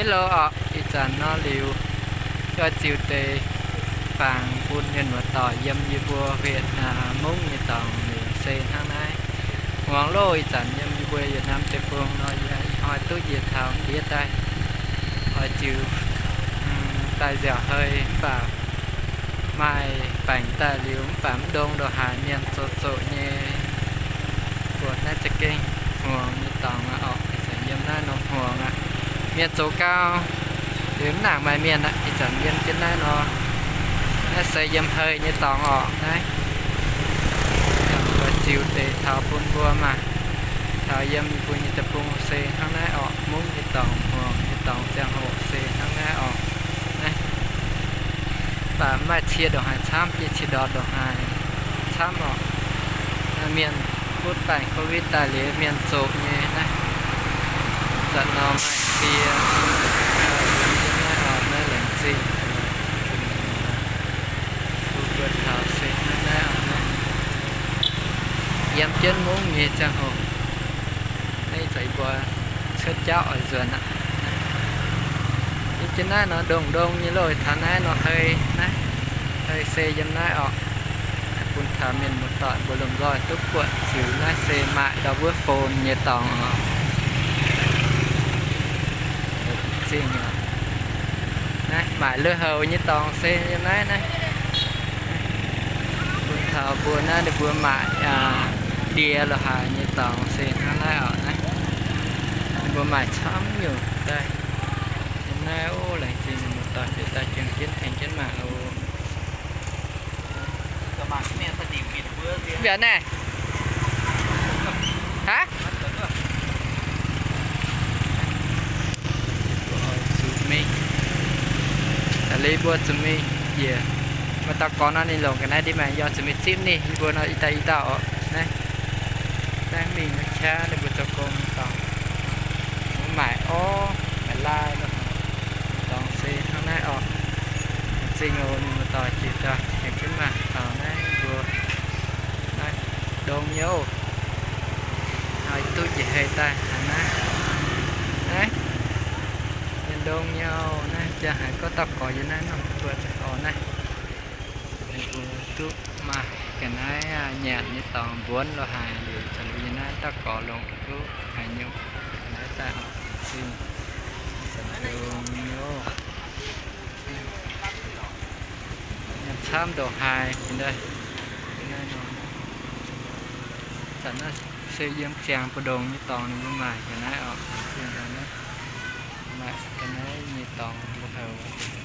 Hello orqc, ih zanc nor liuz, oix ziux deix fangx bun mienh muoz-doic yiem yie mbuo huyện, aa, Mungv nyei dorngx liuz se hnangv naaiv. Muangx loh, ih zanc yiem yie mbuo yietc norm deic-bung nor, yie ih hnoi duqv njiec taux ndiev daaih, oix ziux, mm, daaih nziaauc hei, mv baac maaih baengc daaih liuz mv baac mv ndongx ndongc haaix mienh zoqc zoqc nyei. Buatc naaiv za'gengh hmuangx nyei dorngx aqv orqc, ih zanc yiem naaiv nor hmuangx aqv. Mienh zoux gau, liuz mv nangc maaih mienh aqv. Ih zanc yiem jienv naaiv nor, naaiv se yiem hei nyei dorngx orqc naaiv. Oix ziux deix taux bun mbuo maah, taux yiem yie mbuo nyei deic-bung se hnangv naaiv orqc. Mungv nyei dorngx, hmuangx nyei dorngx ziangh hoc se hnangv naaiv orqc. Naaiv mv baac maaih cie ndongc haaix camv, cie cie ndortc ndongc haaix camv orqc. Mienh butv baengc covid daaih liuz mienh zoqc nyei naaiv. Zanc nor maaih cie, naaiv orqc, naaiv laengz zingh. Mbuo taux se hnangv naaiv orqc, naaiv yiem jienv Mungv nyei ziangh hoc. Naaiv zanc yie mbuo cuotv jauv oix nzuonx aqv. Yiem jienv naaiv nor ndongh ndongh nyei loh, taux naaiv nor hei naaiv, hei se yiem naaiv orqc. Bun taux mienh muoz-doic mbuo lomh nzoih duqv buatc ziux naaiv se maaih ndau wuov phone nyei dorngx orqc. Zingh orqc. Naaiv maaic lui-houx nyei dorngx se yiem naaiv naaiv. Bun taux mbuo naaiv ninh mbuo maaic, aa, ndie lo haaix nyei dorngx se hnangv naaiv orqc naaiv. Ninh mbuo maaic camv nyungc daaih. Yiem naaiv oc, laengz zingh mienh muoz-doic bieqc daaih jangx jienv tengx jienv mangc oc. Mv baac naaiv, haav, zuqc mingh, aa, liuz mbuo zuqc mingh njiec. Maaih dauh gorx nor ninh longc ga'naaiv ndiev maengx, yie zuqc mingh zipv ninh. Yie mbuo nor ih dauh ih dauh orqc naaiv. Dangh mingh maiv qaqv, ninh mbuo zoux gong nyei dorngx, mbuo maaic orv, maaic laai nor, dorngx se hnangv naaiv orqc. Zingh oc, mienh muoz-doic jiex daaih tengx jienv mangc taux naaiv mbuo naaiv ndongx nyei oc. Hnoi duqv njiec hei daaih hnangv naaiv. Naaiv mienh ndongx nyei oc. Naaiv ziangh haiz gorngv dauh gorx yiem naaiv nor mbuo orqc naaiv. Ninh mbuo duqv maaih ga'naaiv nyanc nyei dorngx mbuonv lo haaix liuz, zanc yiem naaiv dauh gorx longc duqv haaix nyungc ga'naaiv daaih orqc. Zingh, zanc ndongx nyei oc. Camv ndongc haaix, zanc naaiv se yiem ziangx mbu'ndongx nyei dorngx ninh mbuo maaic ga'naaiv orqc. Maaic ga'naaiv nyei dorngx mbuo houc.